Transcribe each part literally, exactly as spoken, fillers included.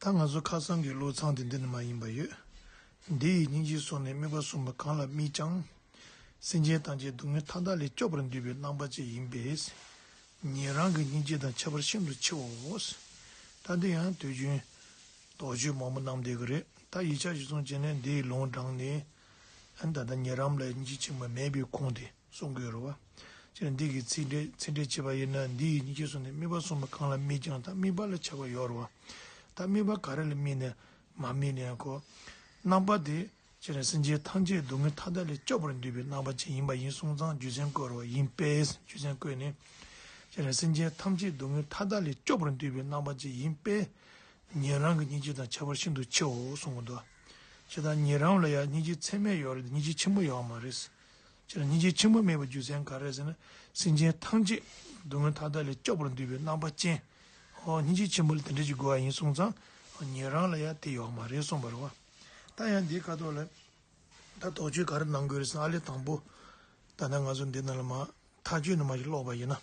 ད་ང་ཚོ་ཁ་སང་གི་བློ་ཚང་དེ་འདི་ནས་མར་ཡིན་པ་ཡོད། འདི་ཡི་སྙིང་རྗེའི་གསུང་ནི་དམིགས་པ་གསུམ་པོ་གང་ལ་དམིགས་ཀྱང་། སེམས་ཅན་ཐམས་ཅད་སྡུག་བསྔལ་མཐའ་དག་ལས་སྐྱོབ་པར་འདོད་པའི་རྣམ་པ་ཅན་ཡིན་པས། ཉན་རང་གི་སྙིང་རྗེ་དང་ཁྱད་པར་ཤིན་ཏུ་ཆེའོ། ད་འདི་ཡང་དུས་རྒྱུན་དོགས་གཅོད་མང་པོ་གནང་བསྡད་ཀྱི་རེད། ད་ཡིག་ཆ་ཞིག་སོང་བྱས་ནས་འདིའི་ལུང་དྲངས་ནས། ཨ་ནི་ད་ལྟ་ཉན་རང་ལ་སྙིང་རྗེ་ཆེན་པོ་མེད་པའི་ཁུངས་དེ་གསུང་གི་ཡོད་རེད་བ། སྤྱིར་འདི་གི་ཚིག་འགྲེལ་ཚིག་འགྲེལ་བྱས་པ་ཡིན་ན། འདི་ཡི་སྙིང་རྗེ་གསུང་ནི་དམིགས་པ་གསུམ་པོ་གང་ལ་དམིགས་ཀྱང་། ད་དམིགས་པ་ལ་ཁྱད་པར་ཡོད་རེད་བ། ད་དམིགས་པ་ག་རེ་ལ་དམིགས་ནས་མ་དམིགས་ནས་ཡང་ཁོ། རྣམ་པ་དེ་སྤྱིར་སེམས་ཅན་ཐམས་ཅད་སྡུག་བསྔལ་མཐའ་དག་ལས་སྐྱོབ་པར་འདོད་པའི་རྣམ་པ་ཅན་ཡིན་པ་ཡིན་སོང་ཙང་རྒྱུ་མཚན་བཀོད་རེད་བ། ཡིན་པས་རྒྱུ་མཚན་བཀོད་ནས། སྤྱིར་སེམས་ཅན་ཐམས་ཅད་སྡུག་བསྔལ་མཐའ་དག་ལས་སྐྱོབ་པར་འདོད་པའི་རྣམ་པ་ཅན་ཡིན་པས། ཉན་རང་གི་སྙིང་རྗེ་དང་ཁྱད་པར་ཤིན་ཏུ་ཆེའོ་གསུངས་པ་འདུག་བྱས་ཙང་ཉན་རང་ལ་ཡང་སྙིང་རྗེ་ཚད་མེད་ཡོད་རེད་དེ་སྙིང་རྗེ་ཆེན་པོ་ཡོད་མ་རེད། སྤྱིར་སྙིང་རྗེ་ཆེན་པོ་མེད་པའི་རྒྱུ་མཚན་ག་རེ་ཟེར་ན། སེམས་ཅན་ཐམས་ཅད་སྡུག་བསྔལ་མཐའ་དག་ལས་སྐྱོབ་པར་འདོད་པའི་རྣམ་པ་ཅན། ཨོ་སྙིང་རྗེ་ཆེན་པོ་ལ་དེ་འདྲ་ཞིག་དགོས་པ་ཡིན་སོང་ཙང་། ཉན་རང་ལ་ཡང་དེ་ཡོད་མ་རེད་གསུངས་པ་རེད་བ། ད་ཡང་འདིའི་ཁ་ཐོག་ལ། ད་དོགས་གཅོད་ག་རེ་གནང་དགོས་རེད་ཟེར་ན། ཨ་ལས་དང་པོ། ད་ལྟ་ང་ཚོ་འདི་ནང་ལ་མར་མཐའ་དཔྱོད་ནས་མར་ཞིག་ཀློག་པ་ཡིན་ན།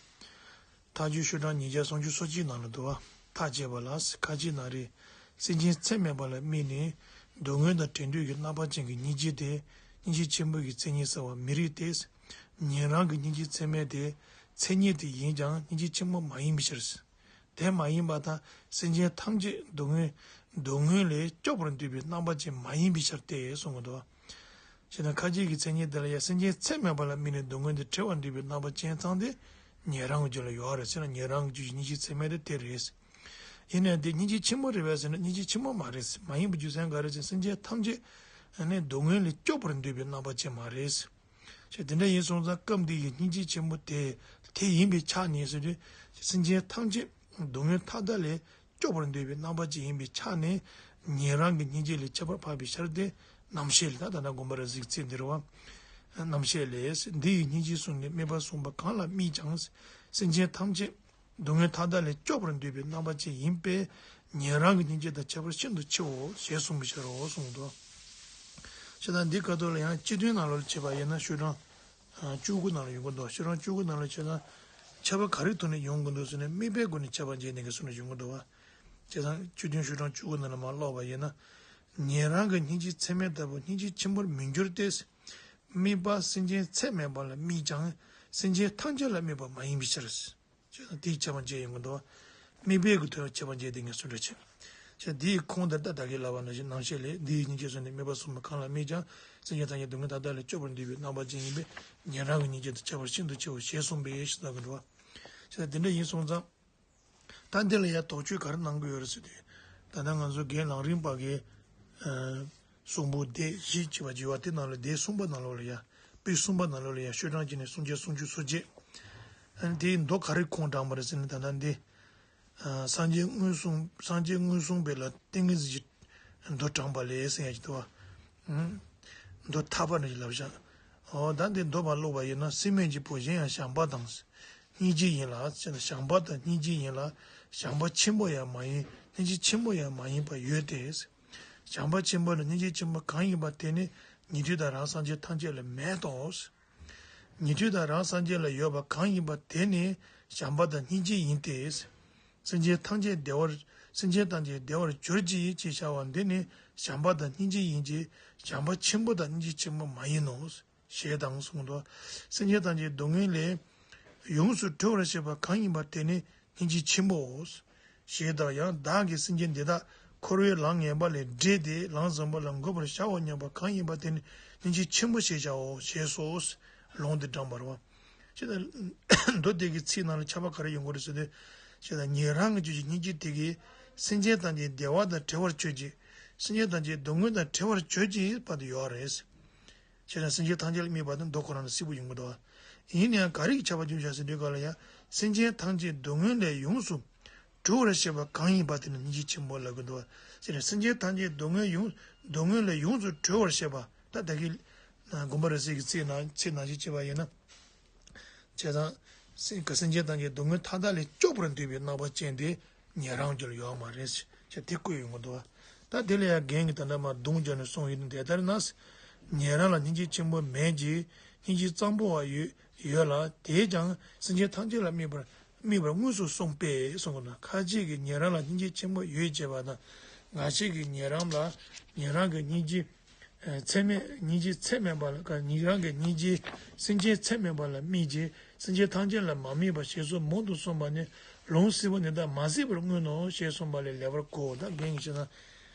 མཐའ་དཔྱོད་ཤོག་གྲངས་ཉིས་བརྒྱ་སུམ་ཅུ་སོ་གཅིག་ནང་ལ་འདུག་བ། མཐའ་དཔྱད་པ་ལ་ཁ་ཅིག་ན་རེ། སེམས་ཅན་ཚད་མེད་པ་ལ་དམིགས་ནས་སྡུག་བསྔལ་དང་བྲལ་འདོད་ཀྱི་རྣམ་པ་ཅན་གྱི་སྙིང་རྗེ་དེ་སྙིང་རྗེ་ཆེན་པོ་གི་མཚན་ཉིད་ཟེར་བ་མི་རིགས་ཏེ། ཉན་རང་གི་སྙིང་རྗེ་ཚད་མེད་དེ་མཚན་ཉིད་དེ་ཡིན་ཀྱང་སྙིང་རྗེ་ཆེན་པོ་མ་ཡིན་པའི་ཕྱིར། དེ་མ་ཡིན་པ་དང་སེམས་ཅན་ཐམས་ཅད་སྡུག་བསྔལ་སྡུག་བསྔལ་ལས་སྐྱོབ་པར་འདོད་པའི་རྣམ་པ་ཅན་མ་ཡིན་པའི་ཕྱིར་ཏེ་གསུངས་པ་འདུག་བྱས་ན་ཁ་ཅིག་གི་མཚན་ཉིད་དེ་ལ་ཡང་སེམས་ཅན་ཚད་མེད་པ་ལ་དམིགས་ནས་སྡུག་བསྔལ་འདི་བྲལ་བར་འདོད་པའི་རྣམ་པ་ཅན་ཙང་དེ་ཉན་རང་གི་རྒྱུད་ལ་ཡོད་རེད་ཟེར་ན། ཉན་རང་གི་རྒྱུད་ཀྱི་སྙིང་རྗེ་ཚད་མེད་དེ་དེ་རེད། ཡིན་ནའང་དེ་སྙིང་རྗེ་ཆེན་པོ་རེད་པས་ཟེར་ན་སྙིང་རྗེ་ཆེན་པོ་མ་རེད། མ་ཡིན་པའི་རྒྱུ་མཚན་ག་རེ་ཟེར་ན། སེམས་ཅན་ཐམས་ཅད་ནི་སྡུག་བསྔལ་ལས་སྐྱོབ་པར་འདོད་པའི་རྣམ་པ་ཅན་མ་རེད། ཞེས་དེ་འདྲ་ཡིན་སོང་ཙང་སྐབས་འདི་ཡི་སྙིང་རྗེ་ཆེན་པོ་དེ་དེ་ཡིན་པའི་ཆ་ནས་ཟེར་དུས། སེམས་ཅན་ཐམས་ཅད་སྡུག་བསྔལ་མཐའ་དག་ལས་སྐྱོབ་པར་འདོད་པའི་རྣམ་པ་ཅན་ཡིན་པའི་ཆ་ནས་ཉན་རང་གི་སྙིང་རྗེ་ལས་ཁྱད་པར་འཕགས་པའི་ཕྱིར་ཏེ། རྣམ་བཤད་ལས། ད་ད་ལྟ་དགོངས་པ་རབ་གསལ་གྱི་ཚིག་འདི་རེད་བ། རྣམ་བཤད་ལས། འདི་ཡི་སྙིང་རྗེའི་གསུང་ནི་དམིགས་པ་གསུམ་པོ་གང་ལ་དམིགས་ཀྱང་། སེམས་ཅན་ཐམས་ཅད་སྡུག་བསྔལ་མཐའ་དག་ལས་སྐྱོབ་པར་འདོད་པའི་རྣམ་པ་ཅན་ཡིན་པས། ཉན་རང་གི་སྙིང་རྗེ་དང་ཁྱད་པར་ཤིན་ཏུ་ཆེའོ་ཞེས་གསུངས་པའི་ཕྱིར་རོ་གསུངས་འདུག་བྱས་ཙང་འདི་སྐབས་ཐོག་ལ་ཡང་སྤྱི་དོན་ནང་ལོགས་ལ་བྱས་པ་ཡིན་ན་ཤོག་གྲངས་བཅུ་དགུ་ནང་ལ་ཡོང་གི་འདུག་ཤོག་གྲངས་བཅུ་དགུ་ནང་ལ་བྱས་ན། ཁྱབ་པ་ག་རེའི་ཐོག་ནས་ཡོང་གི་འདུག་ཟེར་ན། དམིགས་པའི་སྒོ་ནས་ཁྱབ་པ་འབྱེད་ནས་ཀྱི་གསུང་ནས་ཡོང་གི་འདུག་བ། བྱས་ཙང་སྤྱི་དོན་ཤོག་གྲངས་བཅུ་དགུ་ནང་ལ་མར་ཀློག་པ་ཡིན་ན། ཉན་རང་གི་སྙིང་རྗེ་ཚད་མེད་ལྟ་བུ་སྙིང་རྗེ་ཆེན་པོར་མི་འགྱུར་ཏེ། དམིགས་པ་སེམས་ཅན་ཚད་མེད་པ་ལ་དམིགས་ཀྱང་སེམས་ཅན་ཐམས་ཅད་ལ་དམིགས་པ་མ་ཡིན་པའི་ཕྱིར། ཅེས་དང་དེའི་ཁྱབ་པ་འབྱེད་ཡོང་གི་འདུག་དམིགས་པའི་གི་དོན་ཁྱབ་པ་འབྱེད་དེ་ངས་གསུང་འདྲ་ཆེ། ཅེས་དེའི་ཁུངས་དེར་ད་ད་གིན་ལབ་པ་ནང་བཞིན་རྣམ་བཤད་ལས། འདི་ཡི་སྙིང་རྗེའི་གསུང་ནི་དམིགས་པ་གསུམ་པོ་གང་ལ་དམིགས་ཀྱང་། སེམས་ཅན་ཐམས་ཅད་སྡུག་བསྔལ་མཐའ་དག་ལས་སྐྱོབ་པར་འདོད་པའི་རྣམ་པ་ཅན་ཡིན་པས། ཉན་རང་གི་སྙིང་རྗེ་དང་ཁྱད་པར་ཤིན་ཏུ་ཆེའོ་ཞེས་གསུངས་པས་ཞེས་གསུངས་འདུག་བ། ཅེས་དེ་འདྲ་ཡིན་སོང་ཙང་། ད་འདི་ལ་ཡང་དོགས་གཅོད་ག་རེ་གནང་གི་ཡོད་རེད་ཟེར་དུས། ད་ལྟ་ང་ཚོ་རྒན་ལམ་རིམ་པ་གི་གསུང་འབུམ་སྡེ་བཞི་ཅེས་པ་བརྗོད་པ་དེ་ནང་ལ་སྡེ་གསུམ་པ་ནང་ལོགས་ལ་ཡ། པོད་གསུམ་པ་ནང་ལོགས་ལ་ཡ་ཤོག་གྲངས་གཅིག་ནས་སུམ་བརྒྱ་སུམ་ཅུ་སོ་བརྒྱད། ཨ་ནི་དེའི་མདོ་ག་རེ་ཁུངས་དྲངས་པ་རེད་ཟེར་ན། ད་ལྟ་འདི། སངས་རྒྱས་མངོན་སུམ་སངས་རྒྱས་མངོན་སུམ་པའི་ལ་ཏིང་ངེ་འཛིན་གྱི་མདོ་དྲངས་པ་ལས་ཟེར་ཡ་ཅིག་འདུག་བ། མདོ་ཐར་པ་ནས་ལབ་བཞག་འོ་ད་འདི་མདོ་མར་ཀློག་པ་ཡིན་ན། སྲིན་མོ་ཡི་བུ་གཞན་ཡང་བྱམས་པ་དང་། སྙིང་རྗེ་ཡིན་ལ་ཟེར་ན། བྱམས་པ་དང་སྙིང་རྗེ་ཡིན་ལ། བྱམས་པ་ཆེན་པོ་ཡང་མ་ཡིན། སྙིང་རྗེ་ཆེན་པོ་ཡང་མ་ཡིན་པ་ཡོད་དེ། བྱམས་པ་ཆེན་པོ་ལ་སྙིང་རྗེ་ཆེན་པོ་གང་ཡིན་པ་དེ་ནི་ཉན་ཐོས་དང་རང་སངས་རྒྱས་ཐམས་ཅད་ལ་མེད་དོ། ཉན་ཐོས་དང་རང་སངས་རྒྱས་ལ་ཡོད་པ་གང་ཡིན་པ་དེ་ནི་བྱམས་པ་དང་སྙིང་རྗེ་ཡིན་ཏེ། སེམས་ཅན་ཐམས་ཅད་བདེ་བར་སེམས་ཅན་ཐམས་ཅད་བདེ་བར་གྱུར་ཅིག་ཅེས་བྱ་བ་འདི་ནི་བྱམས་པ་དང་སྙིང་རྗེ་ཡིན་གྱི། བྱམས་པ་ཆེན་པོ་དང་སྙིང་རྗེ་ཆེན་པོ་མ་ཡིན་ནོ། ཞེས་དང་གསུངས་སོ། སེམས་ཅན་ཐམས་ཅད་སྡུག་བསྔལ་ལས་ཡོངས་སུ་གྲོལ་བར་བྱེད་པ་གང་ཡིན་པ་དེ་ནི་སྙིང་རྗེ་ཆེན་པོའོ། ཞེས་དང་། ཡང་བདག་གིས་སེམས་ཅན་འདི་དག་འཁོར་བའི་ལམ་ངན་པ་ལས་བསྒྲལ་ཏེ་ལམ་བཟང་པོ་ལ་འགོད་པར་བྱའོ་སྙམ་པ་གང་ཡིན་པ་དེ་ནི་སྙིང་རྗེ་ཆེན་པོ་ཞེས་བྱའོ་ཞེས་སོ། ལུང་འདི་དྲངས་པ་རེད་བ། ཅེས་དང་། མདོ་སྡེ་གི་ཚིག་ནང་ལ་ཁྱབ་པ་ག་རེ་ཡོང་གི་རེད་ཟེར་དུས། ཅེས་དང་། ཉན་རང་གི་རྒྱུད་ཀྱི་སྙིང་རྗེ་དེ་གིས་སེམས་ཅན་ཐམས་ཅད་བདེ་བ་དང་བྲལ་བར་གྱུར་ཅིག་སེམས་ཅན་ཐམས་ཅད་སྡུག་བསྔལ་དང་བྲལ་བར་གྱུར་ཅིག་བར་དུ་ཡོད་རེད། བྱས་ན་སེམས་ཅན་ཐམས་ཅད་ལ་དམིགས་པ་དེ་མདོ་ཁོ་རང་ལ་གསལ་པོ་ཡོང་གི་འདུག་བ། ཡིན་ན་ཡང་ག་རེ་གི་ཁྱབ་པ་འཇོག་བྱ་ཟེར་དུས་སྐབས་ལ་ཡང་། སེམས་ཅན་ཐམས་ཅད་སྡུག་བསྔལ་ལས་ཡོངས་སུ་གྲོལ་བར་བྱེད་པ་གང་ཡིན་པ་དེ་ནི་སྙིང་རྗེ་ཆེན་པོ་ལབ་ཀྱི་འདུག་བ། བྱས་ན་སེམས་ཅན་ཐམས་ཅད་སྡུག་བསྔལ་ཡོངས་སྡུག་བསྔལ་ལས་ཡོངས་སུ་གྲོལ་བར་བྱེད་པ། ད་ད་གིན་དགོངས་པ་རབ་གསལ་གྱི་ཚིག་ནང་ཚིག་ནང་བཞིན་བྱས་པ་ཡིན་ན། བྱས་ཙང་། སེམས་ཀྱི་སེམས་ཅན་ཐམས་ཅད་སྡུག་བསྔལ་མཐའ་དག་ལས་སྐྱོབ་པར་འདོད་པའི་རྣམ་པ་ཅན་དེ་ཉན་རང་རྒྱུད་ལ་ཡོད་མ་རེད་ཅེས་དེ་བཀོད་ཡོང་གི་འདུག་བ། ད་དེ་ལ་ཡང་རྒན་གྱིས་ད་ལྟ་མར་གདུང་བརྒྱབ་ནས་གསུངས་ཡོད་དེ། དེ་ལྟར་ན། ཉན་རང་ལ་སྙིང་རྗེ་ཆེན་པོ་མེད་ཀྱི། སྙིང་རྗེ་གཙང་པོ་བ་ཡོད་ཡོད་ལ། དེས་ཀྱང་སེམས་ཅན་ཐམས་ཅད་ལ་དམིགས་པར་དམིགས་པར་མངོན་སུམ་གསུངས་པས་གསུངས་པ་ན། ཁ་ཅིག་གིས་ཉན་རང་ལ་སྙིང་རྗེ་ཆེན་པོ་ཡོད་ཅེས་པ་དང་ ང་བཅས་ཀྱིས་ཉན་རང་ལ་ཉན་རང་གི་སྙིང་རྗེ་ཚད་མེད། སྙིང་རྗེ་ཚད་མེད་པ་ལ་ཉན་རང་གི་སྙིང་རྗེ་སེམས་ཅན་ཚད་མེད་པ་ལ་དམིགས་ཀྱིས་སེམས་ཅན་ཐམས་ཅད་ལ་མ་དམིགས་པ་ཞེས་སོགས་མང་དུ་གསུངས་པ་ནི་ལུང་གསལ་པོ་ནི་དང་མ་གསལ་བར་མངོན་ནོ་ཞེས་གསུངས་པ་ལས་ལེགས་པར་གོ། ད་རྒན་གྱིས་བཤད་ན།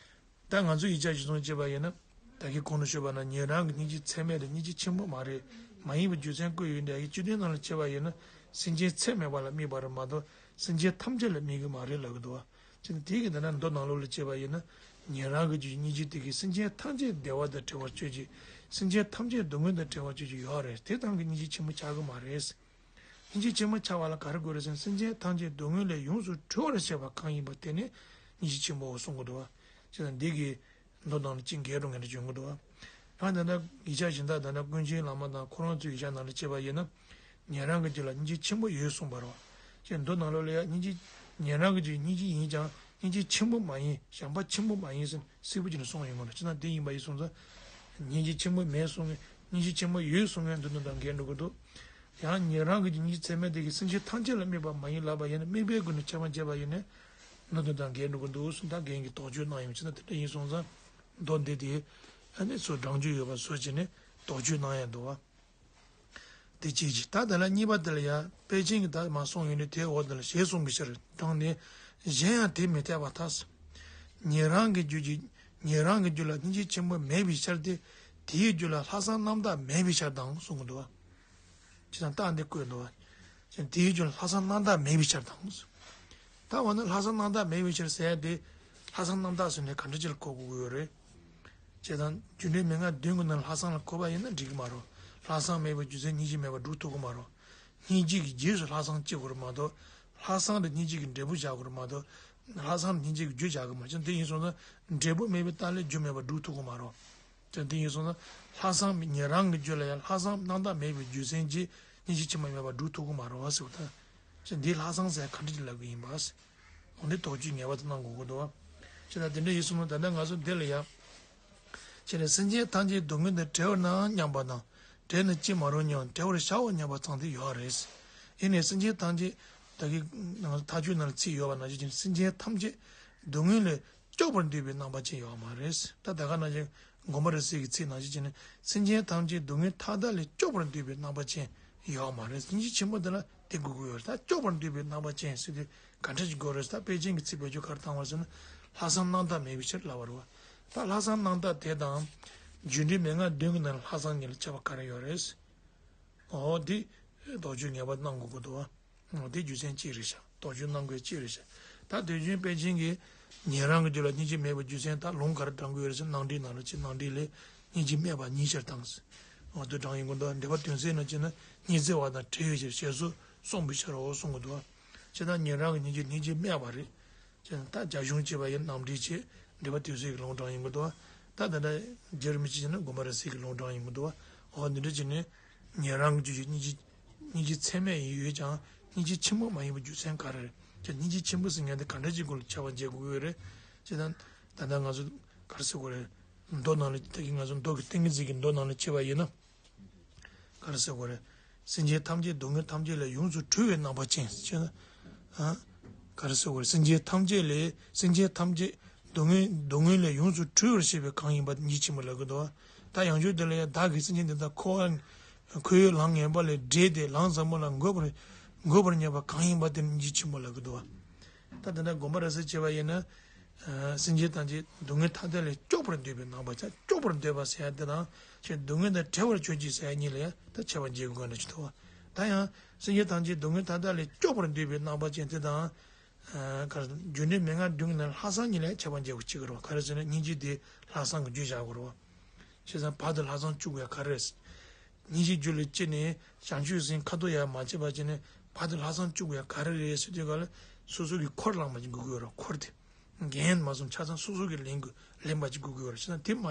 ད་ང་ཚོ་ཡིག་ཆ་གཞིར་བཟུང་བྱས་པ་ཡིན་ན། ད་གིན་གོང་དུ་ཞུས་པ་ན་ཉན་རང་གི་སྙིང་རྗེ་ཚད་མེད་དེ་སྙིང་རྗེ་ཆེན་པོ་མ་རེད། མ་ཡིན་པའི་རྒྱུ་མཚན་བཀོད་ཡོད་འདྲ་ཡི་སྤྱི་དོན་ནང་ལ་བྱས་པ་ཡིན་ན་སེམས་ཅན་ཚད་མེད་པ་ལ་དམིགས་པ་རེད་མ་གཏོགས་སེམས་ཅན་ཐམས་ཅད་ལ་དམིགས་ཀྱི་མ་རེད་ལབ་ཀྱི་འདུག་བ། ཅི་ན་དེ་གི་འདི་ན་མདོ་ནང་ལོགས་ལ་བྱས་པ་ཡིན་ན། ཉན་རང་གི་རྒྱུ་སྙིང་རྗེ་དེ་གིས་སེམས་ཅན་ཐམས་ཅད་བདེ་བ་དང་བྲལ་བར་གྱུར་ཅིག་སེམས་ཅན་ཐམས་ཅད་སྡུག་བསྔལ་དང་བྲལ་བར་གྱུར་ཅིག་ཡོད་རེད། དེ་ཙམ་གྱིས་སྙིང་རྗེ་ཆེན་པོ་ཆགས་ཀྱི་མ་རེད། སྙིང་རྗེ་ཆེན་པོ་ཆགས་པ་ལ་ག་རེ་དགོས་རེད་ཟེར་ན་སེམས་ཅན་ཐམས་ཅད་སྡུག་བསྔལ་ལས་ཡོངས་སུ་གྲོལ་བར་བྱེད་པ་གང་ཡིན་པ་དེ་ནི་སྙིང་རྗེ་ཆེན་པོའོ་གསུང་གི་འདུག་བ། བྱས་ཙང་འདི་གི་མདོ་ནང་ལ་ཅི་འགལ་འགྲོ་ངེས་འདྲ་བྱུང་གི་འདུག་བ། ཡང་ད་ལྟ་ཡིག་ཆ་གཞན་དག་ད་ལྟ་ཀུན་མཁྱེན་བླ་མ་དང་ཁོ་རང་ཚོའི་ཡིག་ཆ་ནང་ལ་བྱས་པ་ཡིན་ན། ཉན་རང་གི་རྒྱུད་ལ་སྙིང་རྗེ་ཆེན་པོ་ཡོད་གསུངས་པ་རེད་བ། ཅེས་མདོ་ནང་ལོགས་ལ་ཡང་སྙིང་རྗེ། ཉན་རང་གི་རྒྱུད་སྙིང་རྗེ་ཡིན་ཀྱང་སྙིང་རྗེ་ཆེན་པོ་མ་ཡིན། བྱམས་པ་ཆེན་པོ་མ་ཡིན་ཟེར་གསལ་པོ་བྱས་ནས་གསུངས་ཡོང་གི་རེད། ཅི་ན་དེ་ཡིན་པ་ཡིན་སོང་ཙང་། སྙིང་རྗེ་ཆེན་པོ་མེད་གསུང་ངེས་སྙིང་རྗེ་ཆེན་པོ་ཡོད་གསུང་ངེས་འདུག་འདུག་དང་འགལ་འགྲོ་གི་འདུག་ཡང་ཉན་རང་གི་སྙིང་རྗེ་ཚད་མེད་དེ་གིས་སེམས་ཅན་ཐམས་ཅད་ལ་དམིགས་པ་མ་ཡིན་ལབ་པ་ཡིན་ན་དམིགས་པའི་སྒོ་ནས་ཁྱབ་པ་འབྱེད་པ་ཡིན་ན། འདུག་འདུག་དང་འགལ་འགྲོ་གི་འདུག་གསུངས། ད་རྒན་གྱིས་དོགས་གཅོད་གནང་ཡོང་། ཅི་ན་དེ་འདྲ་ཡིན་སོང་ཙང་། མདོ་འདི་དེ་ཨ་ནི་ཚུར་དྲང་རྒྱུ་ཡོད་པ་བཟོ་བྱས་ནས་དོགས་གཅོད་གནང་ཡ་འདུག་བ། དེ་གཅིག་གཅིག་ད་དེ་ལ་གཉིས་པ་དེ་ལ་ཡང་དཔལ་ཆེན་གྱིས་ད་མ་གསུངས་ཡོད་ནི་དེའི་འོག་དེ་ལ་ཞེས་གསུངས་པའི་ཕྱིར་དྲང་ནས་གཞན་ཡང་དེ་མི་འཐད་པར་ཐལ། ཉན་རང་གི་རྒྱུད་ཀྱི་ཉན་རང་གི་རྒྱུད་ལ་སྙིང་རྗེ་ཆེན་པོ་མེད་པའི་ཕྱིར་ཏེ། དེའི་རྒྱུད་ལ་ལྷག་བསམ་རྣམ་དག་མེད་པའི་ཕྱིར་དང་གསུངས་ཀྱི་འདུག་བ། ཅི་དང་རྟགས་འདི་བཀོད་འདུག་བ། དེའི་རྒྱུད་ལ་ལྷག་བསམ་རྣམ་དག་མེད་པའི་ཕྱིར་དང་། ད་འོ་ན་ལྷག་བསམ་རྣམ་དག་མེད་པའི་ཕྱིར་ཟེར་ཡ་དེ། ལྷག་བསམ་རྣམ་དག་ཟེར་ནས་ག་འདྲ་ཅིག་ལ་གོ་དགོས་ཀྱི་ཡོད་རེད། བྱས་ཙང་རྒྱུ་འབྲས་མན་ངག་བདུན་གྱི་ནང་ལྷག་བསམ་ལ་གོ་བ་ཡིན་ན་འགྲིག་གི་མ་རེད། ལྷག་བསམ་མེད་པའི་རྒྱུ་མཚན་སྙིང་རྗེ་མེད་པར་སྒྲུབ་ཐུབ་ཀྱི་མ་རེད། སྙིང་རྗེ་གི་རྗེས་སུ་ལྷག་བསམ་སྐྱེ་དགོས་རེད་མ་གཏོགས། ལྷག་བསམ་དང་སྙིང་རྗེ་གི་འབྲས་བུ་བཞག་དགོས་རེད་མ་གཏོགས། ལྷག་བསམ་དང་སྙིང་རྗེ་གི་རྒྱུ་བཞག་གི་མ་རེད། དེ་ཡིན་སོང་ན་འབྲས་བུ་མེད་པའི་རྟགས་ལས་རྒྱུ་མེད་པར་སྒྲུབ་ཐུབ་ཀྱི་མ་རེད། དེ་འདི་ཡིན་སོང་ན། ལྷག་བསམ་ཉན་རང་གི་རྒྱུད་ལ་ཡང་ལྷག་བསམ་རྣམ་དག་མེད་པའི་རྒྱུ་མཚན་གྱིས་སྙིང་རྗེ་ཆེན་པོ་མེད་པར་སྒྲུབ་ཐུབ་ཀྱི་མ་རེད་བ་ཟེར་བ་དང་། ཅེས་འདིའི་ལྷག་བསམ་ཟེར་ག་འདྲ་ཅིག་ལབ་ཀྱི་ཡིན་པ། འོ་འདི་དོགས་གཅོད་ངེས་པར་དུ་གནང་དགོས་ཀྱི་འདུག་བ། ཅེས་ན་དེ་འདྲ་ཡིན་སོང་ན་ད་ལྟ་ང་ཚོ་འདི་ལ་ཡང་། ཅེས་ནས་སེམས་ཅན་ཐམས་ཅད་སྡུག་བསྔལ་དང་བྲལ་བར་སྣང་སྙམ་པ་དང་། བྲལ་ནས་ཅི་མ་རུང་སྙམ་བྲལ་བར་བྱའོ་སྙམ་པ་ཚང་སྟེ་ཡོད་རེད། ཡིན་ནས་སེམས་ཅན་ཐམས་ཅད། ད་གིན་ང་ཚོ་མཐའ་དཔྱོད་ནང་ལ་ཚིག་ཡོད་པ་ནང་བཞིན་སེམས་ཅན་ཐམས་ཅད་སྡུག་བསྔལ་ལས། སྐྱོབ་པར་འདོད་པའི་རྣམ་པ་ཅན་ཡོད་མ་རེད། ད་ད་ག་ནང་བཞིན་དགོན་པ་རེ་ཟིག་གི་ཚིག་ནང་བཞིན་བྱས་ནས་སེམས་ཅན་ཐམས་ཅད་སྡུག་བསྔལ་མཐའ་དག་ལས་སྐྱོབ་པར་འདོད་པའི་རྣམ་པ་ཅན་ཡོད་མ་རེད། སྙིང་རྗེ་ཆེན་པོ་འདི་ལ་དེ་དགོས་ཀྱི་ཡོད་རེད། ད་སྐྱོབ་པར་འདོད་པའི་རྣམ་པ་ཅན་ཟེར་དུས་ག་འདྲ་ཞིག་དགོས་རེད། ད་དཔེ་ཅན་གྱི་ཚིག་བེད་སྤྱོད་ག་རེ་བཏང་བ་ཟེར་ན་ལྷག་བསམ་རྣམ་དག་མེད་པའི་ཕྱིར་ལབ་པ་རེད་བ། ད་ལྷག་བསམ་རྣམ་དག་དེ་དང་རྒྱུ་འབྲས་མན་ངག་བདུན་གྱི་ནང་ལ་ལྷག་བསམ་གཉིས་ལ་ཁྱད་པར་ག་རེ་ཡོད་རེད། འོ་འདི་དོགས་གཅོད་ངེས་པར་གནང་དགོས་ཀྱི་འདུག་བ། འོ་དེ་རྒྱུ་མཚན་གཅིག་རེད་ཤག་དོགས་གཅོད་གནང་དགོས་གཅིག་རེད་ཤག་ད་དེ་བཞིན་དཔེ་ཅན་གྱིས་ཉན་རང་གི་རྒྱུད་ལ་སྙིང་རྗེ་མེད་པའི་རྒྱུ་མཚན་དག་ལུང་ག་རེ་དྲངས་དགོས་རེད་ཟེར་ན་ནང་འགྲིག་ནང་ལ་ཅི་ནང་འགྲིག་ལས་སྙིང་རྗེ་མེད་པ་ཉིད་ཕྱིར་དང་། འོ་དེ་དྲངས་ཡོང་གི་འདུག་འགྲེལ་པ་དོན་གསལ་ནང་བྱས་ན་སྙིང་བརྩེ་བ་དང་བྲལ་བའི་ཕྱིར་ཞེས་སོགས་གསུངས་པའི་ཕྱིར་རོ་གསུང་གི་འདུག་བ། བྱས་ཙང་ཉན་རང་གི་སྙིང་རྗེ་སྙིང་རྗེ་མེད་པ་རེད། ཅེས་ད་རྒྱ་གཞུང་བྱས་པ་ཡིན་ནམ་བྲིས་བྱས་འགྲེལ་པ་དོན་གསལ་གྱི་ལུང་དྲངས་ཡོང་གི་འདུག་ད་ད་ལྟ་རྒྱ་རིགས་མི་གཅིག་བྱས་ན་དགོན་པ་རེ་ཟིག་གི་ལུང་དྲངས་ཡོང་གི་འདུག་འོ་འདི་འདྲ་བྱས་ནས་ཉན་རང་གི་རྒྱུད་ཀྱི་སྙིང་རྗེ་སྙིང་རྗེ་ཚད་མེད་ཡིན་ཡོད་ཀྱང་སྙིང་རྗེ་ཆེན་པོ་མ་ཡིན་པའི་རྒྱུ་མཚན་ག་རེ་རེད། ཅེས་སྙིང་རྗེ་ཆེན་པོ་ཟེར་མཁན་དེ་ག་འདྲ་ཅིག་སྐོར་ལ་ཁྱབ་པ་འབྱེད་དགོས་ཀྱི་ཡོད་རེད། ཅེས་ད་ད་ལྟ་ང་ཚོ་ག་རེ་ཟེར་དགོས་རེད། མདོ་ནང་ལ་ད་གིན་ང་ཚོ་མདོ་གི་ཏིང་ངེ་འཛིན་གྱི་མདོ་ནང་ལ་བྱས་པ་ཡིན་ན། ག་རེ་ཟེར་དགོས་རེད། སེམས་ཅན་ཐམས་ཅད་སྡུག་བསྔལ་ཐམས་ཅད་ལས་ཡོངས་སུ་གྲོལ་བའི་རྣམ་པ་ཅན་ཅེ་ན། ཨ། ག་རེ་ཟེར་དགོས་རེད། སེམས་ཅན་ཐམས་ཅད་ལས་སེམས་ཅན་ཐམས་ཅད་སྡུག་བསྔལ་སྡུག་བསྔལ་ལས་ཡོངས་སུ་གྲོལ་བར་བྱེད་པའི་གང་ཡིན་པ་ཉིད་ཆེན་པོ་ལབ་ཀྱི་འདུག་ད་ཡང་བསྐྱར་དེ་ལ་ཡང་བདག་གིས་སེམས་ཅན་འདི་དག་འཁོར་བ་འཁོར་བའི་ལམ་ངན་པ་ལས་བསྒྲལ་ཏེ་ལམ་ཟབ་མོ་ལ་འགོད་པར་འགོད་པར་མཉེས་པ་གང་ཡིན་པ་དེ་ཉིད་ཆེན་པོ་ལབ་ཀྱི་འདུག་ད་དེ་འདྲ་དགོངས་པ་རབ་གསལ་བྱས་པ་ཡིན་ན། སེམས་ཅན་ཐམས་ཅད་སྡུག་བསྔལ་མཐའ་དག་ལས་སྐྱོབ་པར་འདོད་པའི་རྣམ་པ་ཅན། སྐྱོབ་པར་འདོད་པ་ཟེར་ཡ་དེ་དང་ཅེས་སྡུག་བསྔལ་དང་བྲལ་བར་གྱུར་ཅིག་ཟེར་ཡ་གཉིས་ལ་ཡང་ད་ཁྱད་པར་འབྱེད་དགོས་ན་ཅི་ཐུབ་བ། ད་ཡང་སེམས་ཅན་ཐམས་ཅད་སྡུག་བསྔལ་མཐའ་དག་ལས་སྐྱོབ་པར་འདོད་པའི་རྣམ་པ་ཅན་དེ་དང་། ག་རེ་རྒྱུ་འབྲས་མན་ངག་བདུན་གྱི་ནང་ལྷག་བསམ་གཉིས་ལ་ཡང་ཁྱད་པར་འབྱེད་དགོས་ཅིག་རེད་བ། ག་རེ་ཟེར་ན་སྙིང་རྗེ་དེ་ལྷག་བསམ་གྱི་རྒྱུ་བཞག་དགོས་རེད་བ། བྱས་ཙང་བར་དུ་ལྷག་བསམ་བཅུག་དགོས་ཡ་ག་རེ་རེད། སྙིང་རྗེ་རྒྱུད་ལ་སྐྱེས་ནས་བྱང་ཆུབ་སེམས་ཁ་ཐོར་ཡང་མ་བྱས་པ་བྱས་ནས་བར་དུ་ལྷག་བསམ་བཅུག་དགོས་ཡ་ག་རེ་རེད་ཟེར་དུས་ག་ལ་སོ་སོ་གི་འཁོར་བླངས་པ་ཅིག་དགོས་ཀྱི་ཡོད་རེད། འཁོར་དེ་འགན་མ་སོང་ཆ་ཚང་སོ་སོ་གི་ལེན་དགོས་ལེན་པ་ཅིག་དགོས་ཀྱི་ཡོད་རེད། བྱས་ཙང་དེ་མ་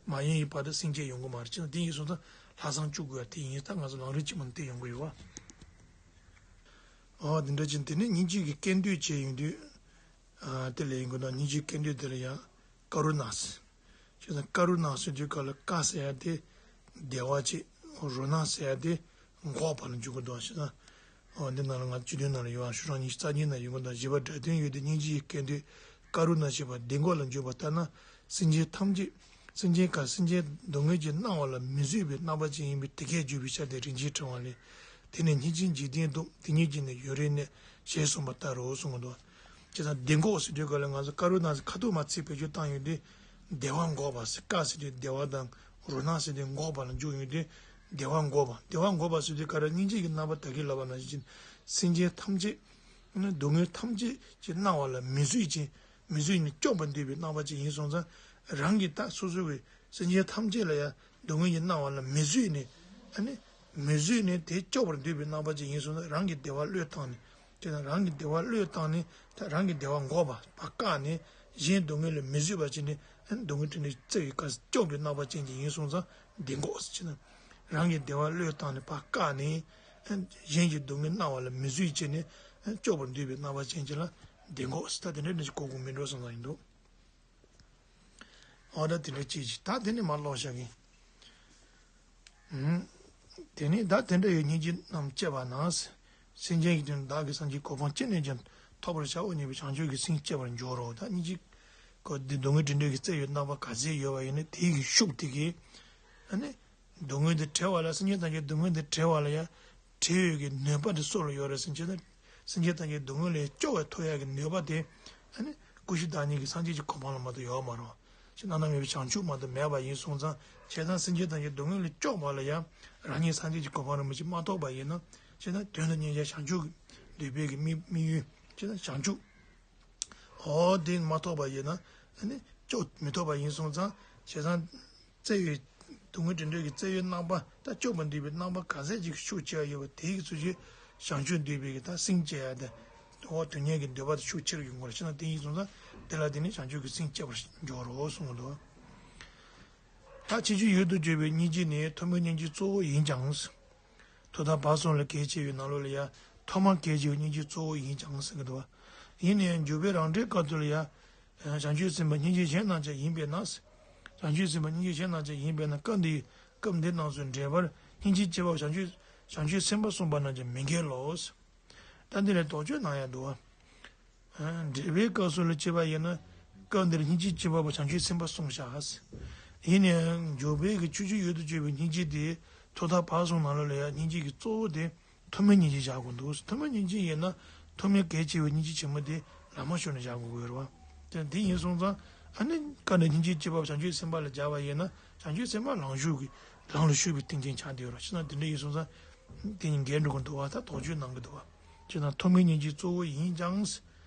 མ་ཡིན་པའི་བར་དུ་སེམས་བསྐྱེད་ཡོང་གི་མ་རེད། བྱས་ཙང་དེ་ཡིན་སོང་ཙང་ལྷག་བསམ་བཅུག་དགོས་ཡ་དེ་ཡིན། ད་ང་ཚོ་ལམ་རིམ་གཅིག་མ་ནས་དེ་ཡོང་གི་ཡོད་བ། ཨོ་དེ་འདྲ་ཅིག་དེ་ནས་སྙིང་རྗེ་གི་སྐད་འདོད་བྱས་ཡོང་དུས། དེ་ལས་ཡིན་དགོས་ན་སྙིང་རྗེ་སྐད་འདོད་དེ་ལ་ཡང་ཀ་རུ་ཎ་ཟེར། བྱས་ཙང་ཀ་རུ་ཎ་ཟེར་དུས་སྐབས་ལ་ཀ་ཟེར་ཡ་དེ་བདེ་བ་ཅིག་རུ་ཎ་ཟེར་ཡ་དེ་འགོག་པ་ལ་འཇུག་གི་འདུག་བྱས་ཙང་། འོ་འདི་ནང་ལ་ང་སྤྱི་དོན་ནང་ལ་ཡོད་ཨ། ཤོག་གྲངས་ཉི་ཤུ་རྩ་གཉིས་ནང་ཡོད་གི་འདུག་བཞི་པ་སྒྲ་དོན་ཡོད་དེ་སྙིང་རྗེ་ཡི་སྐད་འདོད་ ཀ་རུ་ཎ་ཞེས་པ་བདེ་འགོག་ལ་འཇུག་པ་ལྟར་ན། སེམས་ཅན་ཐམས་ཅད། སེམས་ཅན་ག་སེམས་ཅན་སྡུག་བསྔལ་གྱིས་མནར་བ་ལ་མི་བཟོད་པའི་རྣམ་པ་ཅན་ཡིན་པས་དེ་སྐད་བརྗོད་པའི་ཕྱིར་ཏེ། རིན་ཆེན་ཕྲེང་བ་ལས། དེ་ནི་སྙིང་རྗེ་འཇིག་རྟེན་སྟོབས། དེ་སྙེད་ཀྱི་ནི་ཡུན་རིང་གནས། ཞེས་གསུངས་པ་ལྟར་རོ་གསུངས་འདུག་བྱས་ཙང་བདེ་འགོག་ཟེར་དུས་སྐབས་ལ་ང་ཚོ་ཀ་རུ་ཎ་ཟེར་ཁ་ཐུག་མ་ཚིག་བེད་སྤྱོད་བཏང་ཡོང་དུས། བདེ་བ་འགོག་པ་ཟེར། ཀ་ཟེར་དུས་བདེ་བ་དང་། རུ་ཎ་ཟེར་དུས་འགོག་པ་ལ་འཇུག་ཡོང་དུས། བདེ་བ་འགོག་པ། བདེ་བ་འགོག་པ་ཟེར་དུས་ག་རེ། སྙིང་རྗེ་གི་རྣམ་པ་ད་གིན་ལབ་པ་ནང་བཞིན། སེམས་ཅན་ཐམས་ཅད་སྡུག་བསྔལ་ཐམས་ཅད་ཀྱིས་མནར་བ་ལ་མི་བཟོད་ཅིང་། མི་བཟོད་ནས་སྐྱོབ་པར་འདོད་པའི་རྣམ་པ་ཅན་ཡིན་སོང་ཙང་། རང་གིས་ད་སོ་སོ་བའི་སེམས་ཅན་ཐམས་ཅད་ལ་ཡང་སྡུག་བསྔལ་གྱིས་མནར་བ་ལ་མི་བཟོད་ནས། ཨ་ནི། མི་བཟོད་ནས་དེ་སྐྱོབ་པར་འདོད་པའི་རྣམ་པ་ཅན་ཡིན་སོང་ཙང་། རང་གི་བདེ་བ་བློས་བཏང་ནས། དེ་དང་རང་གི་བདེ་བ་བློས་བཏང་ནས། ད་རང་གི་བདེ་བ་འགོག་པ་བཀག་ནས། གཞན་སྡུག་བསྔལ་ལ་མི་བཟོད་པ་བྱས་ནས། ཨ་ནི་སྡུག་བསྔལ་དེ་འདྲ་བཙལ་བའི་སྐབས་སྐྱོབ་པའི་རྣམ་པ་ཅན་གྱི་ཡིན་སོང་ཙང་། བདེ་འགོག་ཟེར་ན། རང་གི་བདེ་བ་བློས་བཏང་ནས་ཕར་བཀག་ནས། གཞན་གྱི་སྡུག་བསྔལ་མནར་བ་ལ་མི་བཟོད་བྱས་ནས། སྐྱོབ་པར་འདོད་པའི་རྣམ་པ་ཅན་གྱི་ལ་བདེ་འགོག་ཟེར། ད་དེ་འདྲ་ནི་གོ་དགོས་མི་འགྲོ་བསམ་བསམ་ཡིན་འདུག་འོ་ད་དེ་འདྲ་ཅིག་ཅིག་ད་དེ་ནས་མར་ཀློག་བཞག་གི། ཨུམ། དེ་ནས་ད་དེ་འདྲ་ཡི་སྙིང་རྗེ་རྣམས་སྐྱེས་པ་ན། སེམས་ཅན་གྱི་དོན་བདག་གིས་བསམ་ཀྱང་། གོ་འཕང་ཅི་ནས་ཀྱང་ཐོབ་པར་བྱའོ་སྙམ་པའི་བྱང་ཆུབ་ཀྱི་སེམས་སྐྱེ་བར་འགྱུར་རོ། ད་སྙིང་རྗེ་ཀོ་འདི་སྡུག་བསྔལ་བྲལ་འདོད་ཀྱི་རྩལ་ཡོད་རྣམ་པ་ག་ཚད་ཡོད་པ་ཡིན་ན། དེ་གི་ཤུགས་དེ་གིས། ཨ་ནི། སྡུག་བསྔལ་འདི་བྲལ་བ་ལ། སེམས་ཅན་ཐམས་ཅད་སྡུག་བསྔལ་འདི་བྲལ་བ་ལ་ཡང་བྲལ་ཡོད་ཀྱི་ནུས་པ་དེ་སུ་ལ་ཡོད་རེད་ཟེར་ན། སེམས་ཅན་ཐམས་ཅད་སྡུག་བསྔལ་ལས་སྐྱོབ་པར་ཐུབ་ཡག་གི་ནུས་པ་དེ། ཨ་ནི། སྐུ་གཞི་བདག་ཉིད་ཀྱི་སངས་རྒྱས་ཀྱི་གོ་འཕང་ལ་མ་གཏོགས་ཡོད་མ་རེད། ཅེས་བླ་ན་མེད་པའི་བྱང་ཆུབ་མ་གཏོགས་མེད་པ་ཡིན་སོང་ཙང་། བྱས་ཙང་སེམས་ཅན་ཐམས་ཅད་སྡུག་བསྔལ་ལས་སྐྱོབ་པ་ལ་ཡང་རང་ཉིད་སངས་རྒྱས་ཀྱི་གོ་འཕང་རིན་པོ་ཆེ་མ་ཐོབ་པ་ཡིན་ན། བྱས་ཙང་དོན་དུ་གཉེར་བྱ་བྱང་ཆུབ་འདོད་པའི་གི་དམིགས་དམིགས་ཡུལ། བྱས་ཙང་བྱང་ཆུབ། འོ་དེ་མ་ཐོབ་པ་ཡིན་ན། ཨ་ནི་སྐྱོབ་མི་ཐོབ་པ་ཡིན་སོང་ཙང་། བྱས་ཙང་། བཙལ་བའི་སྡུག་བསྔལ་བྲལ་འདོད་ཀྱི་རྩལ་ཡོད་རྣམ་པ་དང་། སྐྱོབ་པར་འདོད་པའི་རྣམ་པ་ག་ཚད་ཅིག་ཤུགས་ཆེ་བ་ཡོད་པ་དེ་གི་ཚུལ་གྱིས་བྱང་ཆུབ་འདོད་པའི་གི་ད་སེམས་སྐྱེ་ཡ་དང་། འོ་དོན་གཉེར་གྱི་འདོད་པ་དེ་ཤུགས་ཆེ་རུ་ཡོང་གི་རེད། བྱས་ན་དེ་ཡིན་སོང་ཙང་། དེ་ལ་བརྟེན་ནས་བྱང་ཆུབ་ཀྱི་སེམས་སྐྱེ་བར་འགྱུར་རོ་གསུངས་འདུག་ད་ཕྱིན་ཅི་ཡོད་དུ་གྱུར་པའི་སྙིང་རྗེ་ནི་ཐོག་མའི་སྙིང་རྗེ་གཙོ་བོ་ཡིན་ཀྱང་། ཐོག་མཐའ་བར་གསུམ་ལ་གལ་ཆེ་བའི་ནང་ལོགས་ལ་ཡང་ཐོག་མར་གལ་ཆེ་བའི་སྙིང་རྗེ་གཙོ་བོ་ཡིན་ཀྱང་ཟེར་གྱི་འདུག་བ། ཡིན་ནའི་འཇུག་པའི་རང་འགྲེལ་སྐབས་དེ་ལ་ཡང་། བྱང་ཆུབ་སེམས་དཔའ་སྙིང་རྗེ་གཞན་རྣམས་ཀྱང་ཡིན་པས་ན། བྱང་ཆུབ་སེམས་དཔའ་སྙིང་རྗེ་གཞན་རྣམས་ཀྱང་ཡིན་པས་ན། སྐབས་འདིའི། སྐབས་འདི་རྣམས་སུ་འགྲེལ་པར་སྙིང་རྗེའི་སྤྱི་དཔལ་བྱང་ཆུབ། བྱང་ཆུབ་སེམས་དཔའ་གསུངས་པ་རྣམས་ཀྱང་མི་འགལ་ལོ། ད་འདི་ལ་དོགས་གཅོད་གནང་ཡ་འདུག་བ། འགྲེལ་པའི་སྐབས་སུ་ལ་བྱས་པ་ཡིན་ན། སྐབས་འདིར་སྙིང་རྗེའི་སྤྱི་དཔལ་པོ་བྱང་ཆུབ་སེམས་དཔའ་གསུངས་བཞག་ཡིན་ནའང་འཇུག་པའི་གི་ཕྱིན་ཅི་ཡོད་དུ་གྱུར་པའི་སྙིང་རྗེ་དེ། ཐོག་མཐའ་བར་གསུམ་ནང་ལོགས་ལ་ཡང་སྙིང་རྗེ་གི་གཙོ་བོ་དེ་ཐོག་མའི་སྙིང་རྗེ་བཞག་དགོས་འདུག་ཐོག་མའི་སྙིང་རྗེ་ཡིན་ན། ཐོག་མའི་གལ་ཆེ་བའི་སྙིང་རྗེ་ཆེན་མོ་དེ་ལག་མ་ཞུགས་ནས་བཞག་དགོས་ཀྱི་ཡོད་རེད་བ། དེ་དེ་ཡིན་སོང་ཙང་། ཨ་ནི་སྐབས་འདིར་སྙིང་རྗེའི་སྤྱི་དཔལ་བྱང་ཆུབ་སེམས་དཔའ་ལ་སྦྱར་བ་ཡིན་ན། བྱང་ཆུབ་སེམས་དཔའ་ལང་ཤུགས་ཀྱི། ལང་ལ་ཞུགས་པའི་ཏིང་ངེ་འཛིན་ཆགས་བསྡད་ཡོད་རེད། བྱས་ན་དེ་འདྲ་ཡིན་སོང་ཙང་། དེ་གཉིས་འགལ་འགྲོ་གི་འདུག་བ། ད་དོགས་གཅོད་གནང་གི་འདུག་བ། བྱས་ན་ཐོག་མའི་སྙིང་རྗེ་གཙོ་བོ་ཡིན་ཀྱང་།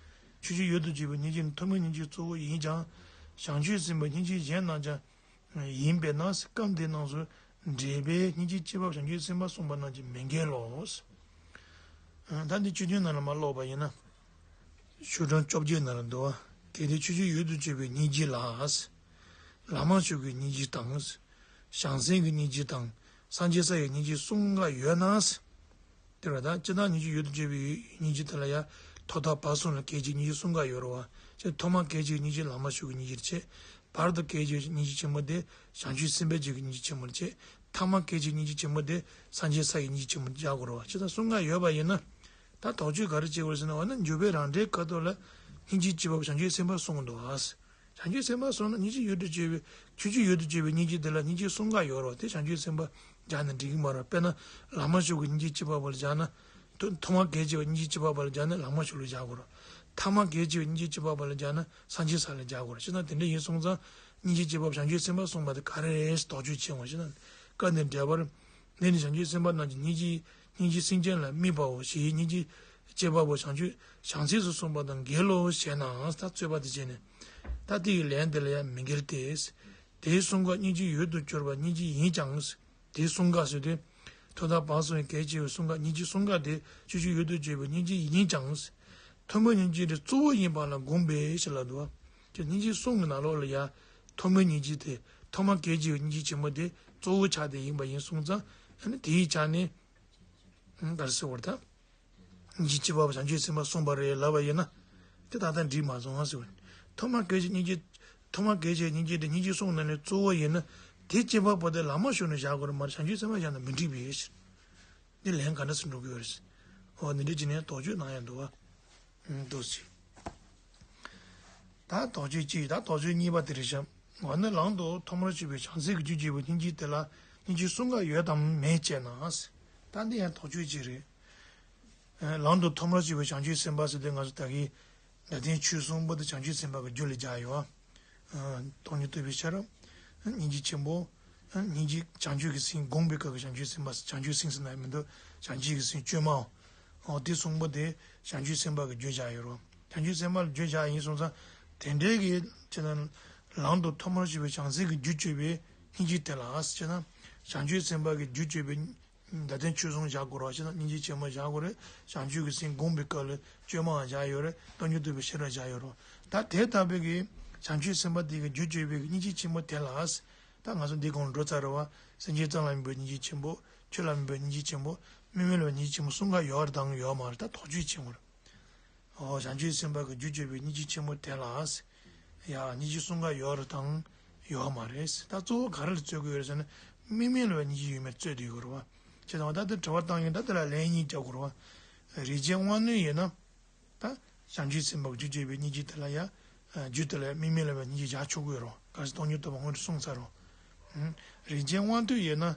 ཕྱིན་ཅི་ཡོད་དུ་གྱུར་པའི་སྙིང་རྗེ་ནི་ཐོག་མའི་སྙིང་རྗེ་གཙོ་བོ་ཡིན་ཀྱང་། བྱང་ཆུབ་སེམས་དཔའ་སྙིང་རྗེ་གཞན་རྣམས་ཀྱང་ཡིན་པས་ན། སྐབས་འདི་རྣམས་སུ་འགྲེལ་པས་སྙིང་རྗེའི་སྤྱི་དཔལ་བྱང་ཆུབ་སེམས་དཔའ་གསུངས་པ་རྣམས་ཀྱང་མི་འགལ་ལོ། ད་འདི་བཅུད་དོན་ནང་ལ་མར་ཀློག་པ་ཡིན་ན། ཤོག་གྲངས་བཅོ་བརྒྱད་ནང་ལ་འདུག་བ། གལ་ཏེ་ཕྱིན་ཅི་ཡོད་དུ་གྱུར་པའི་སྙིང་རྗེ་ལ། ལག་མ་ཞུགས་ཀྱི་སྙིང་རྗེ་དང་། བྱང་སེམས་ཀྱི་སྙིང་རྗེ་དང་། སངས་རྒྱས་ས་ཡི་སྙིང་རྗེ་གསུམ་ཀ་ཡོད་ན། དེ་རེད། ད་སྤྱིར་བཏང་སྙིང་རྗེ་ཡོད་དུ་གྱུར་པའི་སྙིང་རྗེ་དེ་ལ་ཡང་ཐོག་མཐའ་བར་གསུམ་ལ་གལ་ཆེ་སྙིང་རྗེ་གསུམ་ཀ་ཡོད་རེད་བ། ཅེས་ཐོག་མ་གལ་ཆེ་སྙིང་རྗེ་ལག་མ་ཞུགས་ཀྱི་སྙིང་རྗེ་རེད་བྱས། བར་དུ་གལ་ཆེ་སྙིང་རྗེ་ཆེན་མོ་དེ་བྱང་ཆུབ་སེམས་དཔའི་རྗེ་གི་སྙིང་རྗེ་ཆེན་མོ་རེད་བྱས། ཐ་མ་གལ་ཆེ་སྙིང་རྗེ་ཆེན་མོ་དེ་སངས་རྒྱས་ས་ཡི་སྙིང་རྗེ་ཆེན་མོ་རེད་བཞག་དགོས་རེད་བ། ཅེས་ད་གསུམ་ཀ་ཡོད་པ་ཡིན་ན། ད་དོགས་གཅོད་ག་རེ་བྱེད་དགོས་རེད་ཟེར་ན། འོ་ན་འཇུག་པའི་རང་འགྲེལ་ཁ་ཐོག་ལ་སྙིང་རྗེའི་སྤྱི་དཔལ་བྱང་ཆུབ་སེམས་དཔའ་གསུངས་འདུག་ཨ། བྱང་ཆུབ་སེམས་དཔའ་གསུངས་ན། སྙིང་རྗེ་ཡོད་དུ་གྱུར་པའི། ཕྱིན་ཅི་ཡོད་དུ་གྱུར་པའི་སྙིང་རྗེ་དེ་ལ་སྙིང་རྗེ་གསུམ་ཀ་ཡོད་རེད། དེ་བྱང་ཆུབ་སེམས་དཔའ་སྦྱར་ན་འགྲིག་གི་མ་རེད། དཔེར་ན་ལག་མ་ཞུགས་ཀྱི་སྙིང་རྗེ་སྤྱི་དཔལ་པོ་ལ་སྦྱར་ན། ཐོག་ཐོག་མ་གལ་ཆེ་བའི་སྙིང་རྗེ་སྤྱི་དཔལ་པོ་ལ་སྦྱར་ན་ལག་མ་ཞུགས་ལ་སྦྱར་དགོས་རེད། ཐ་མ་གལ་ཆེ་བའི་སྙིང་རྗེ་སྤྱི་དཔལ་པོ་ལ་སྦྱར་ན་སངས་རྒྱས་ས་ལ་སྦྱར་དགོས་རེད། བྱས་ན་དེ་འདྲ་ཡིན་སོང་ཙང་། སྙིང་རྗེ་སྤྱི་དཔལ་བྱང་ཆུབ་སེམས་དཔའ་གསུངས་པ་དེ་ག་རེ་རེད་དོགས་གཅོད་བྱེད་འོང་། བྱས་ན་སྐབས་འདིར་འགྲེལ་པར། འདི་ནི་བྱང་ཆུབ་སེམས་དཔའ་རྣམས་ཀྱི་སྙིང་རྗེ། སྙིང་རྗེ་སེམས་ཅན་ལ་དམིགས་པའོ་ཞེས་སྙིང་རྗེ་སྤྱི་དཔལ་པོ་བྱང་ཆུབ་བྱང་སེམས་སུ་གསུངས་པ་དང་འགལ་ལོ་ཞེ་ན། ད་རྩོད་པ་དེ་བྱས་ནས། ད་དེ་ཡི་ལན་དེ་ལ་ཡང་མི་འགལ་ཏེ། དེའི་གསུམ་ཀ་སྙིང་རྗེ་ཡོད་དུ་གྱུར་པ་སྙིང་རྗེ་ཡིན་ཀྱང་། དེའི་གསུམ་ཀ་ཟེར་དུས། ཐོག་མཐའ་བར་གསུམ་གྱི་གལ་ཆེ་བའི་གསུམ་ཀ། སྙིང་རྗེ་གསུམ་ཀ་དེ་ཕྱིན་ཅི་ཡོད་དུ་གྱུར་པའི་སྙིང་རྗེ་ཡིན་ཀྱང་། ཐོག་མའི་སྙིང་རྗེ་དེ་གཙོ་བོ་ཡིན་པ་ལ་དགོངས་པས་ཞེས་ལབ་འདུག་བ། དེ་སྙིང་རྗེ་གསུམ་གྱི་ནང་ལོགས་ལ་ཡང་། ཐོག་མའི་སྙིང་རྗེ་དེ། ཐོག་མ་གལ་ཆེ་བའི་སྙིང་རྗེ་ཆེན་མོ་དེ་གཙོ་བོ་ཆགས་ཏེ་ཡིན་པ་ཡིན་སོང་ཙང་། ཨ་ནི་དེའི་ཆ་ནས། ཨང་། ག་རེ་ཟེར་བར་ད། སྙིང་རྗེ་སྤྱི་དཔལ་བྱང་ཆུབ་སེམས་དཔའ་གསུངས་པ་རེད་ལབ་པ་ཡིན་ན། དེ་ད་ལྟ་འགྲིག་མ་སོང་ཨ་ཟེར་བ། ཐོག་མ་གལ་ཆེ་སྙིང་རྗེ། ཐོག་མ་གལ་ཆེ་སྙིང་རྗེ་དེ་སྙིང་རྗེ་གསུམ་ནང་ནས་གཙོ་བོ་ཡིན་ན། དེ་སྤྱི་དཔལ་པོ་དེ་ལག་མ་ཞུགས་ནས་བཞག་དགོས་རེད་མ་གཏོགས་བྱང་ཆུབ་སེམས་དཔའ་བཞག་ན་མི་འགྲིག་པས། འདི་ལན་ག་འདྲ་སེ་འགྲོ་གི་ཡོད་རེད། འོ་འདི་འདྲ་བྱས་ནས་དོགས་གཅོད་གནང་ཡ་འདུག་བ། ཨང་། འདུག་སེ། ད་དོགས་གཅོད་གཅིག་ད་དོགས་གཅོད་གཉིས་པ་དེ་རེད་ཤག་འོ་ན་ལམ་དུ་ཐོག་མར་སྤྱོད་པའི་བྱང་སེམས་ཀྱི་རྒྱུ་བསྐྱེད་པའི་སྙིང་རྗེ་དེ་ལ་སྙིང་རྗེའི་གསུམ་ཀ་ཡོད་དམ་མེད་ཅེ་ན། ད་འདི་ཡང་དོགས་གཅོད་གཅིག་རེད། ལམ་དུ་ཐོག་མར་སྤྱོད་པའི་བྱང་ཆུབ་སེམས་དཔའ་ཟེར་དུས་ང་ཚོ་ད་གིན་ད་ལྟའི་ཆོས་གསུམ་པོ་དེ་བྱང་ཆུབ་སེམས་དཔའ་གི་རྒྱུད་ལ་སྦྱར་ཡོད། སྟོང་ཉིད་རྟོགས་པའི་ཤེས་རབ། སྙིང་རྗེ་ཆེན་པོ། སྙིང་རྗེ་བྱང་ཆུབ་ཀྱི་སེམས་བསྒོམས་པའི་སྐབས་ཀྱི་བྱང་ཆུབ་སེམས་དཔའ་བྱང་ཆུབ་སེམས་ཟེར་ན་མི་འདུག་བྱང་ཆུབ་ཀྱི་སེམས་བཅོས་མའོ། འོ་དེ་གསུམ་པོ་དེ་བྱང་ཆུབ་སེམས་དཔའ་གི་རྒྱུད་སྦྱར་ཡོད་རེད། བྱང་ཆུབ་སེམས་དཔའ་ལ་རྒྱུད་སྦྱར་ཡིན་སོང་ཙང་དེ་འདྲའི་གི་ཅེ་ན་ལམ་དུ་ཐོག་མར་སྤྱོད་པའི་བྱང་སེམས་ཀྱི་རྒྱུད་སྤྱོད་པའི་སྙིང་རྗེ་དེ་ལ་ཅེ་ན་བྱང་ཆུབ་སེམས་དཔའ་གི་རྒྱུད་སྤྱོད་པའི་ད་ལྟའི་ཆོས་གསུམ་བཞག་དགོས་རེད་བ། ཅེ་ན་སྙིང་རྗེ་ཆེན་པོ་བཞག་དགོས་རེད། བྱང་ཆུབ་ཀྱི་སེམས་བསྒོམས་པའི་སྐབས་ལ་བཅོས་མའང་བཞག་ཡོད་རེད། སྟོང་ཉིད་རྟོགས་པའི་ཤེས་རབ་བཞག་ཡོད་རེད། ད་དེ་ལྟ་བུའི་གི་བྱང་ཆུབ་སེམས་དཔའ་དེ་གི་རྒྱུད་སྤྱོད་པའི་གི་སྙིང་རྗེ་ཆེན་པོ་དེ་ལ། ད་ང་ཚོ་འདི་གོང་ལ་འགྲོ་ཚར་རེད་བ། སེམས་ཅན་ཙམ་ལ་དམིགས་པའི་སྙིང་རྗེ་ཆེན་པོ། ཆོས་ལ་དམིགས་པའི་སྙིང་རྗེ་ཆེན་པོ། དམིགས་མེད་ལ་དམིགས་པའི་སྙིང་རྗེ་ཆེན་པོ་གསུམ་ཀ་ཡོད་རེད་དང་ཡོད་མ་རེད་ད་དོགས་གཅོད་བྱེད་དགོས་རེད། འོ་བྱང་ཆུབ་སེམས་དཔའ་གི་རྒྱུད་སྤྱོད་པའི་སྙིང་རྗེ་ཆེན་པོ་དེ་ལ། ཡ་སྙིང་རྗེ་གསུམ་ཀ་ཡོད་རེད་དང་ཡོད་མ་རེད། ད་གཙོ་བོ་ག་རེ་ལ་རྩོད་དགོས་ཡོད་རེད་ཟེར་ན། དམིགས་མེད་ལ་སྙིང་རྗེ་ཡོད་མེད་རྩོད་བསྡད་ཡོད་རེད་བ། བྱས་ཙང་ད་ལྟ་དྲི་བ་བཏང་ཡོད་ད་དེ་ལ་ལན་གཉིས་རྒྱག་དགོས་རེད་བ། རིགས་ཅན་དབང་རྣོན་ཡོད་ན། ད་བྱང་ཆུབ་སེམས་དཔའ་གི་རྒྱུད་སྤྱོད་པའི་སྙིང་རྗེ་དེ་ལ་ཡ། རྒྱུད་དེ་ལ་དམིགས་མེད་ལ་སྙིང་རྗེ་བཞག་ཆོག་གི་ཡོད་རེད་བ། གལ་སྲིད་སྟོང་ཉིད་རྟོགས་པ་སྔོན་དུ་སོང་ཚར་རེད་བ། རིགས་ཅན་དབང་རྟུལ་ཡོད་ན།